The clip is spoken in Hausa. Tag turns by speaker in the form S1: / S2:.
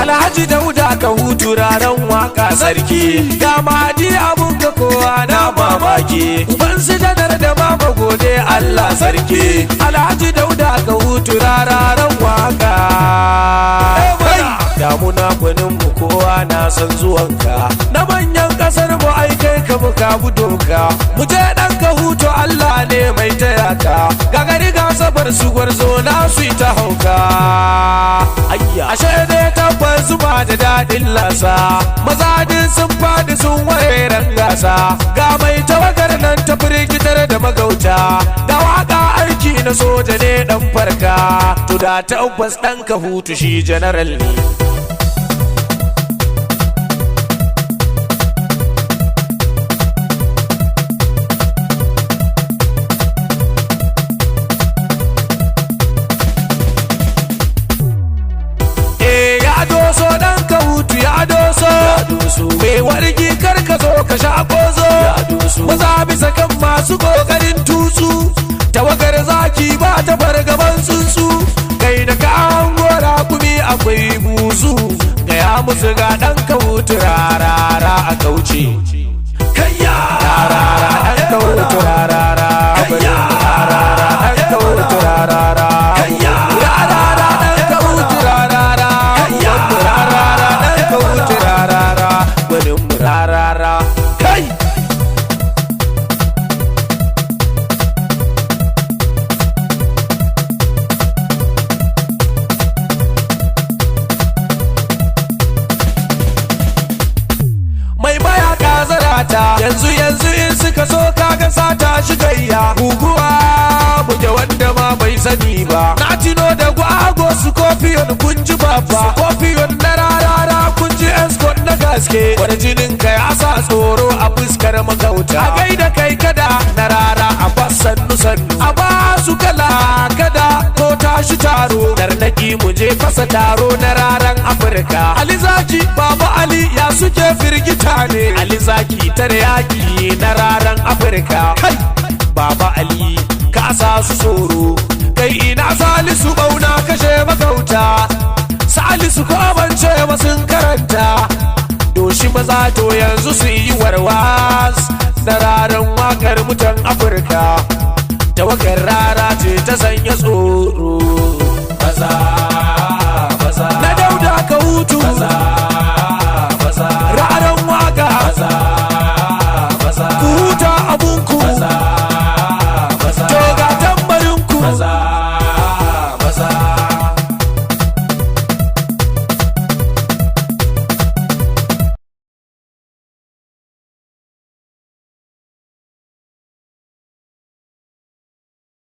S1: Alhaji Dauda ka hutu raran waka sarki. Ga Mahadi abun ga kowa na mamaki. Uban su janar da mama gode Allah sarki. Alhaji Dauda ka hutu rararan waka. Damuna gwanin mu kowa na san zuwanka. Na manyan kasar mu ai kai ka muka doka. Mu je dan ka hutu Allah ne mai taya ka. Gagari ga sabar su gwarzo na su yi ta hauka. Ayya. Ashe dai tabbas zuma da daɗin lasa. Mazadin sun faɗi sun ware ran gasa. Ga mai tawagar nan ta firgitar da magauta. Da waka aiki na soja ne dan farka. To da tabbas ɗan ka hutu shi general ne. Eh ya doso dan ka hutu ya doso. Mai wargi kar ka zo ka sha kozo. Maza bisa kan masu kokarin tutsu. Tawagar zaki ba ta fargaban tsuntsu. Kai da ka hango raƙumi akwai buzu. Gaya musu ga dan ka hutu rarara a kauce. Kayya! Rarara dan ka hutu rarara. Kayya! Rarara dan ka hutu rarara. Kayya! Rarara dan ka hutu rarara. Kayya! Rarara dan ka hutu rarara. Gwanin mu rarara. Kai! Mai mayaka zarata yanzu yanzu in suka so kaga sata shi gayya guguwa buge wanda ma bai sani ba na tino da gwago su kofiyon kun ji babba kofiyon na rarara kun ji escort na gaske wani jinin ka ya sa tsoro a fuskar magauta a gaida kai kada na rara a bas sannu sannu a ba su kala kada ko tashi taro darnaki mu je fasa taro na raran Afirka. Ali Zaki Baba Ali ya suke firgita ne. Ali Zaki tare yaki na raran Afirka. Kai Baba Ali ka sa su tsoro. Kai ina Salisu bauna kashe magauta. Salisu ko bance ba sun karanta. Doshi maza to yanzu su yi warwas. Na raran wakar mutan Afirka. Tawagar rara ce ta sanya tsoro.